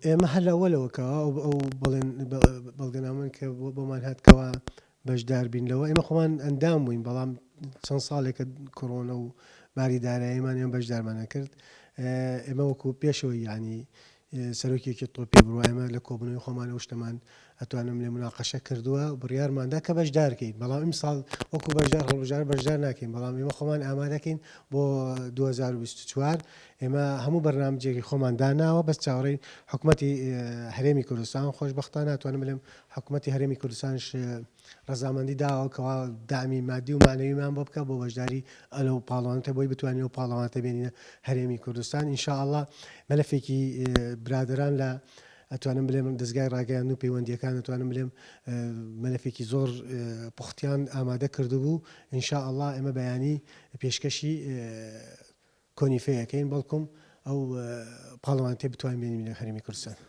ئێمە هەر لە ئەوەلەوە کەوا ئەو بەڵێن بەڵگەنامەن کە بۆمان هات کەوا بەشدار بین لەوە ئێمە خۆمان ئەندام بووین بەڵام چەند ساڵێکە کۆرۆنە و باری داراییمان ئێمە بەشدارمان نەکرد ئێمە وەکو پێشەوەی یعنی سەرۆکی یەکێتی تۆپی بڕوا ئێمە لە کۆبوونەوەی خۆمان ئەو شتەمان ئەتوانم لێ مناقەشە کردووە بڕیارماندا کە بەشدارکەین بەڵام ئیمساڵ وەکو بەشدار هەڵبژار بەشدار ناکەین بەڵام ئێمە خۆمان ئامادەکەین بۆ 2024 ئێمە هەموو بەرنامجێکی خۆمان داناوە بەس چاوەڕێی حکومەتی هەرێمی کوردستان خۆشبەختانە ئەتوانم بلێم حکومەتی هەرێمی کوردستانش ڕەزامەندی داوە کەوا دامی مادی و معنەویمان بۆ بکە بۆ بەشداری ئەلەو پاڵەوانەتە بۆی بتوانین ئەو پاڵەوانەتە بێنینە هەرێمی کوردستان ان شاء اللە مەلەفێکی برادەران لە ئەتوانم بلێم دەزگای ڕاگەیاندن و پەیوەندیەکان ئەتوانم بلێم مەلەفێکی زۆر پوختیان ئامادە کردبوو ان شاء اللە ئێمە بەیانی پێشکەشی کۆنیفەیەکەین بەڵکم ئەو پاڵەوانەتە بتوانین بێنین لە هەرێمی کوردستان.